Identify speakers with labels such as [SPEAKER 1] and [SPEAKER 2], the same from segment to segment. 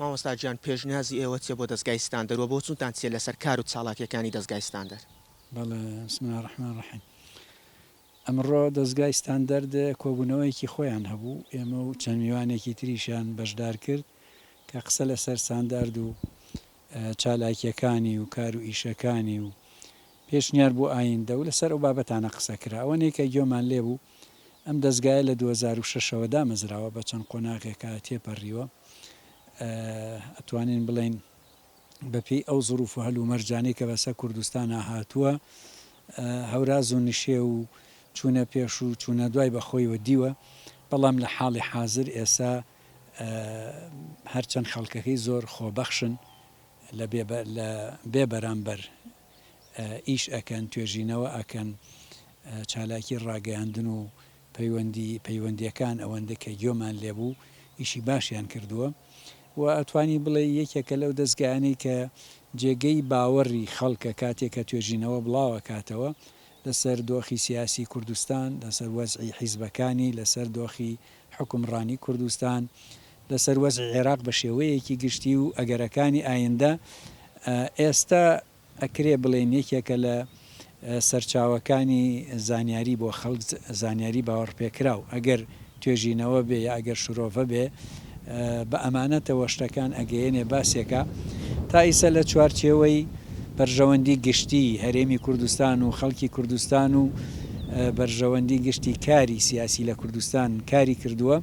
[SPEAKER 1] مامۆستا گیان پێشنیازی ئێوە چیە بۆ دەزگای ستاندەر وە بۆچونتان چیە لەسەر کار و چاڵاکیەکانی دەزگای ستاندەر؟
[SPEAKER 2] بەڵێ بسم اللە الرحمن الرحیم ئەمڕۆ دەزگای ستاندەرد کۆبوونەوەیەکی خۆیان هەبوو ئێمە و چەند میوانێکی تریشیان بەشدار کرد کە قسە لەسەر ستاندارد و چالاکیەکانی و کار و ئیشەکانی و پێشنیار بۆ ئایندە و لەسەر ئەو بابەتانە قسە کرا. ئەوەنەی کە گوێمان لێ بوو ئەم دەزگایە لە 2006 ەوە دامەزراوە بە چەند قۆناغێکا تێپەڕیوە ئەتوانین بڵێین بە پێی ئەو زروف و هەلومەرجانەی کە بەسەر کوردستانا هاتووە هەوراز و نشێو و چوونە پێش و چوونە دوای بە خۆیوە دیوە بەڵام لە حاڵی حازر ئێسا هەرچەند خەڵکەکەی زۆر خۆبەخشن لە بێ لە بێ بەرامبەر ئیش ئەکەن، توێژینەوە ئەکەن، چالاکی ڕاگەیاندن و پەیوەندی پەیوەندیەکان ئەوەندە کە گۆمان لێ بوو ئیشی باشیان کردووە و ئەتوانی بڵێی یەکێکە لەو دەزگایانەی کە جێگەی باوەڕی خەڵکە کاتێک کە توێژینەوە بڵاو ئەکاتەوە لەسەر دۆخی سیاسی کوردستان، لەسەر وەزعی حیزبەکانی، لەسەر دۆخی حوکمڕانی کوردستان، لەسەر وەزعی عێراق بە شێوەیەکی گشتی و ئەگەرەکانی ئایندە، ئێستا ئەکرێ بڵێین یەکێکە لە سەرچاوەکانی زانیاری بۆ خەڵک، زانیاری باوەڕپێکراو، ئەگەر توێژینەوە بێ یا ئەگەر شرۆڤە بێ بە ئەمانەتەوە شتەکان ئەگەیەنێ باسێکە تا ئیسە لە چوارچێوەی بەرژەوەندی گشتی هەرێمی کوردستان و خەڵکی کوردستان و بەرژەوەندی گشتی کاری سیاسی لە کوردستان کاری کردووە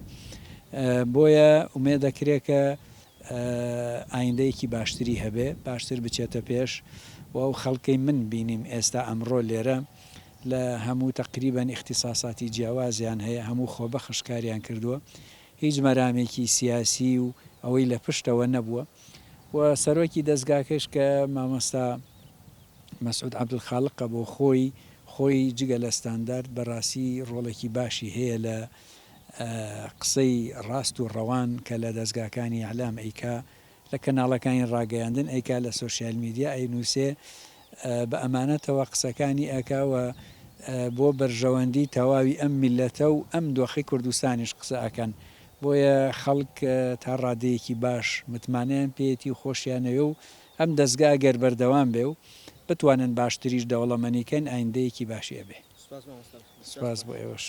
[SPEAKER 2] بۆیە ئومێدەکرێ کە ئایندەیەکی باشتری هەبێ باشتر بچێتە پێش و ئەو خەڵکەی من بینیم ئێستا ئەمڕۆ لێرە لە هەموو تەقریبەن ئیختیساساتی جیاوازیان هەیە هەموو خۆبەخش کاریان کردووە هیچ مەرامێکی سیاسی و ئەوەی لە پشتەوە نەبووە و سەرۆکی دەزگاکەش کە مامۆستا مەسعود عەبدولخالقە بۆ خۆی خۆی جگە لە ستاندارد بەڕاستی ڕۆڵێکی باشی هەیە لە قسەی ڕاست و ڕەوان کە لە دەزگاکانی ئیعلام ئەیکا لە کەناڵەکانی ڕاگەیاندن ئەیکا لە سۆشیال میدیا ئەینوسێ بە ئەمانەتەوە قسەکانی ئەکا و بۆ بەرژەوەندی تەواوی ئەم میللەتە و ئەم دۆخەی کوردستانیش قسە ئەکەن بۆیە خەڵک تا ڕادەیەکی باش متمانەیان پێیەتی و خۆشیانەوێ و ئەم دەزگا ئەگەر بەردەوام بێ و بتوانن باشتریش دەوڵەمەنی کەن ئایندەیەکی باشی ئەبێ.
[SPEAKER 1] سوپاس مامۆستا.
[SPEAKER 2] سوپاس بۆ ئێوەش.